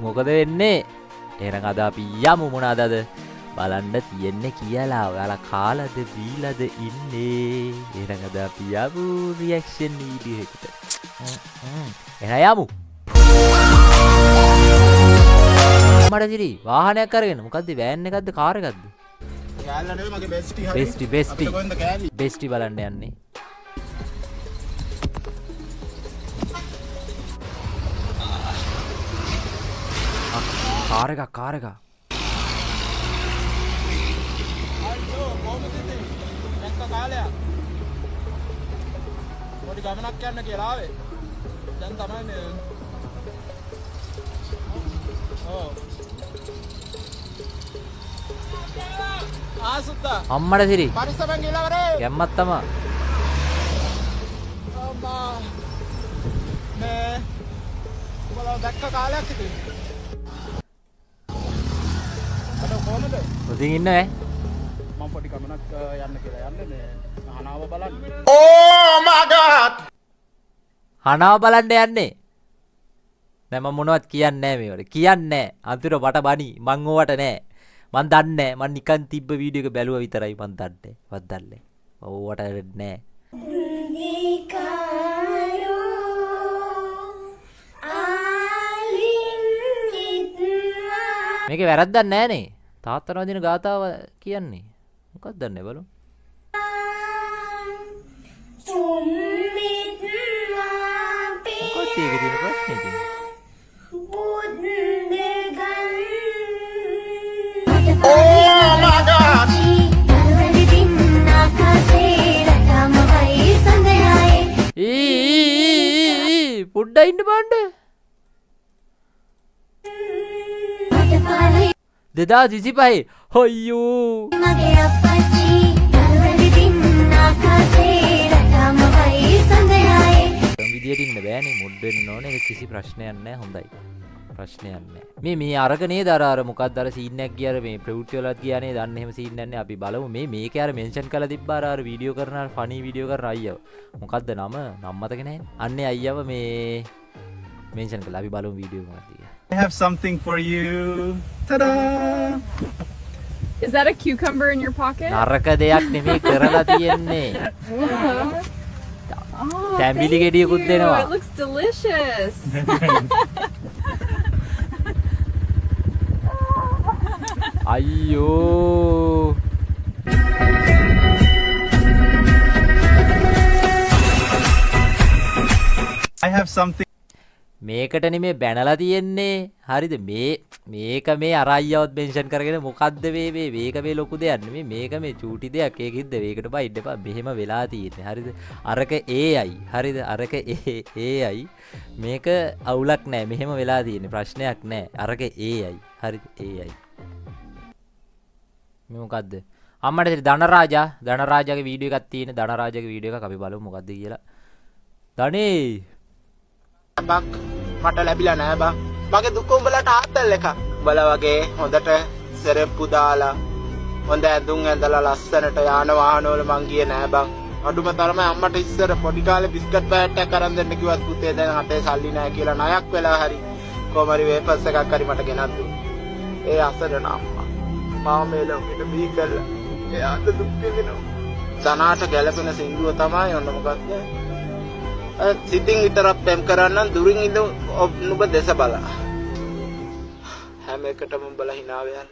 මොකද වෙන්නේ? එහෙනම් අද අපි යමු මොනවාද අද බලන්න තියෙන්නේ කියලා. ඔයාලා කාලාද බීලාද ඉන්නේ? එහෙනම් අද අපි යමු රියැක්ෂන් වීඩියෝ එකට. එහෙනම් යමු. මට සිරි වාහනයක් අරගෙන මොකද්ද වෑන් එකක්ද කාර් එකක්ද? කෑල්ල නෙවෙයි මගේ බෙස්ටි හරි. බෙස්ටි බෙස්ටි. අපිට කොහෙන්ද කෑලි? බෙස්ටි බලන්න යන්නේ. කාර් එකක් කාර් එකක්. අයියෝ කොහොමද ඉතින්? දැක්ක කාලයක්. පොඩි ගමනක් යන්න කියලා ආවේ. දැන් තමයි මේ ඔව්. ආසුත්තා. අම්මට සිරි. පරිස්සමෙන් ගිහලා වරේ. ගැම්මක් තමා. අම්මා. මේ උඹලා දැක්ක කාලයක් ඉතින්. අද කොහමද? හොඳින් ඉන්න ඈ. මම පොඩි ගමනක් යන්න කියලා යන්නේ මේ හනාව බලන්න. Oh my God! හනාව බලන්න යන්නේ. නෑ මම මොනවත් කියන්නේ නෑ මේවට. කියන්නේ නෑ. අන්තිමට මට බනි. මං ඕවට නෑ. මං දන්නේ නෑ. මං නිකන් තිබ්බ වීඩියෝ එක බැලුවා විතරයි. මං දන්නේ. මං දන්නේ. ඕවට නෑ. මේකේ වැරද්දක් නෑනේ. තාත්තට වදින ගාතාව කියන්නේ. මොකක්ද දන්නේ බලමු. මොකක්ද ඒකේ තියෙන ප්‍රශ්නේ ඉතින්? Oh my God! ඊ ඊ ඊ ඊ පොඩ්ඩක් ඉන්න බලන්න. 2025 අයියෝ විදියට ඉන්න බෑනේ මුඩ් වෙන්න ඕනේ. ඒක කිසි ප්‍රශ්නයක් නෑ. හොඳයි. ප්‍රශ්නයක් නෑ. මේ මේ අරක නේද අර අර මොකක්ද අර සීන් එකක් ගිය අර මේ ප්‍රවෘත්ති වලත් ගියා නේද? අන්න එහෙම සීන් එකක් නේ. අපි බලමු මේ මේකේ අර මෙන්ෂන් කරලා තිබ්බා අර අර වීඩියෝ කරන අර ෆනි වීඩියෝ කරන අයියව. මොකද්ද නම? නම් මතක නෑනේ. අන්නේ අයියව මේ මෙන්ෂන් කළා. අපි බලමු වීඩියෝ මොකක්ද කියලා. I have something for you. Ta-da! Is that a cucumber in your pocket? නරක දෙයක් නෙමෙයි කරලා තියෙන්නේ. Oh, තැඹිලි thank ගෙඩියකුත් you. දෙනවා. It looks delicious. අයියෝ I have something මේකට නෙමේ බැනලා තියෙන්නේ. හරිද? මේ මේක මේ අර අයියවත් මෙන්ෂන් කරගෙන මොකද්ද මේ මේ මේක මේ ලොකු දෙයක් නෙමෙයි. මේක මේ චූටි දෙයක්. ඒකින්ද මේකට බයින්න එපා. මෙහෙම වෙලා තියෙන්නේ. හරිද? අරක AI. හරිද? අරක AI. මේක අවුලක් නෑ. මෙහෙම වෙලා තියෙන්නේ. ප්‍රශ්නයක් නෑ. අරක AI. හරිද? AI. මේ මොකද්ද? අම්මට සිරි ධනරාජා ධනරාජාගේ වීඩියෝ එකක් තියෙන. ධනරාජාගේ වීඩියෝ එකක් අපි බලමු මොකද්ද කියලා. ධනේ බක් මට ලැබිලා නෑ බං. මගේ දුක උඹලට ආතල් එකක්. උඹලා වගේ හොඳට සෙරෙප්පු දාලා හොඳ ඇඳුම් ඇඳලා ලස්සනට යාන වාහන වල මං ගියේ නෑ බං. අඩුම තරමේ අම්මට ඉස්සර පොඩි කාලේ බිස්කට් පැකට් එකක් අරන් දෙන්න කිව්වත් පුතේ දැන් අතේ සල්ලි නෑ කියලා ණයක් වෙලා හරි කොහොම හරි වේපර්ස් එකක් හරි මට ගෙනත් දුන්නා. ඒ අසරණ අම්මා මාව මේ ලෝකෙට බිහි කළා. එයාට දුක් විඳිනවා. සනාට ගැළපෙන සින්දුව තමයි ඔන්න මොකද්ද? සිතින් විතරක් ප්‍රේම කරන්නම් දුරින් ඉඳ නුඹ දෙස බලා. හැම එකටම උඹලා hina වෙයන්න.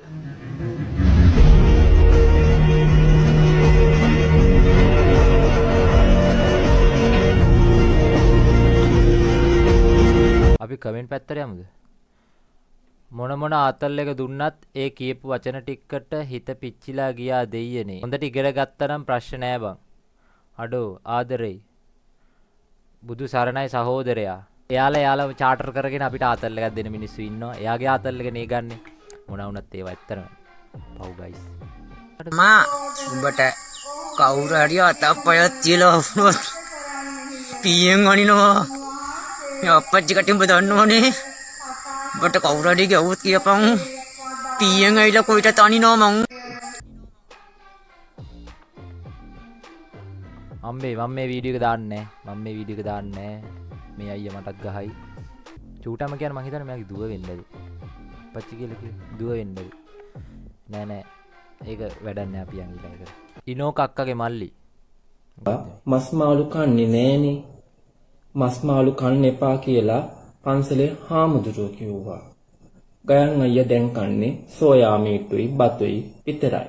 අපි කමෙන්ට් පැත්තට යමුද? මොන මොන ආතල් එක දුන්නත් ඒ කියපු වචන ටිකට හිත පිච්චිලා ගියා දෙයියනේ. හොඳට ඉගෙන ගත්තා නම් ප්‍රශ්න නෑ බං. අඩෝ ආදරෙයි. බුදු සරණයි සහෝදරයා. එයාලා එයාලව චාටර් කරගෙන අපිට ආතල් එකක් දෙන මිනිස්සු ඉන්නවා. එයාගේ ආතල් එක නේ ගන්නෙ. මොනවා වුණත් ඒවා ඇත්තටම පව් ගයිස්. මා උඹට කවුරු හරි අතපයක් තියලා වුණොත් පීයෙන් අනිනවා. මේ අප්පච්චි කටි උඹ දන්නවනේ. උඹට කවුරු හරි ගැහුවොත් කියපන් පීයෙන් ඇවිල්ලා කොයිටත් අනිනවා මං. අම්මේ මම මේ වීඩියෝ එක දාන්නේ නෑ. මම මේ වීඩියෝ එක දාන්නේ නෑ. මේ අයියා මටත් ගහයි. චූටම්ම කියන්නේ මං හිතන්නේ මෙයාගේ දුව වෙන්න ඇති. අප්පච්චි කියලා කිව්වේ දුව වෙන්න ඇති. නෑ නෑ ඒක වැඩක් නෑ අපි යන් ඊළඟ එකට. ඉනෝක අක්කගේ මල්ලි. මස් මාළු කන්නේ නෑනේ. මස් මාළු කන්න එපා කියලා පන්සලේ හාමුදුරුවෝ කිව්වා. ගයන් අයියා දැන් කන්නේ සෝයා මීටුයි බතුයි විතරයි.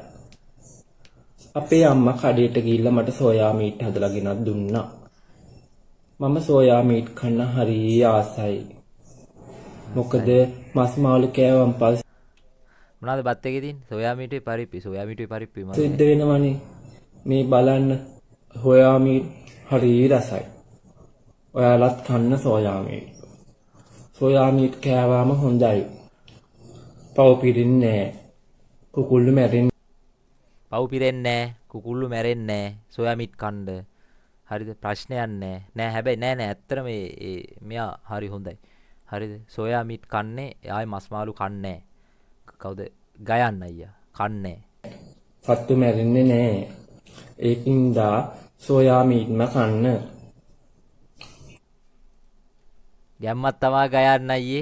අපේ අම්මා කඩේට ගිහිල්ලා මට සෝයා මීට් හදලා ගෙනත් දුන්නා. මම සෝයා මීට් කන්න හරි ආසයි. මොකද මස් මාළු කෑවන් පස්සේ මොනවද බත් එකේ තියෙන්නේ? සෝයා මීටුයි පරිප්පි. සෝයා මීටුයි පරිප්පුයි මම සිද්ධ වෙනවනේ. මේ බලන්න සෝයා මීට් හරි රසයි. ඔයාලත් කන්න සෝයා මීට්. සෝයා මීට් කෑවාම හොඳයි. පව් පිරෙන්නේ නෑ. කුකුල්ලු මැරෙන්නේ පව් පිරෙන්නේ නෑ. කුකුල්ලු මැරෙන්නේ නෑ. සෝයා මීට් කන්න. හරිද? ප්‍රශ්නයක් නෑ. නෑ හැබැයි නෑ නෑ ඇත්තටම ඒ මෙයා හරි හොඳයි. හරිද? සෝයා මීට් කන්නේ ආයේ මස් මාළු කන්නේ නෑ. කවුද? ගයන් අයියා කන්නේ. සත්තු මැරෙන්නේ නෑ. ඒකින්දා සෝයා මීට්ම කන්න. ගැම්මක් තමා ගයන් අයියේ.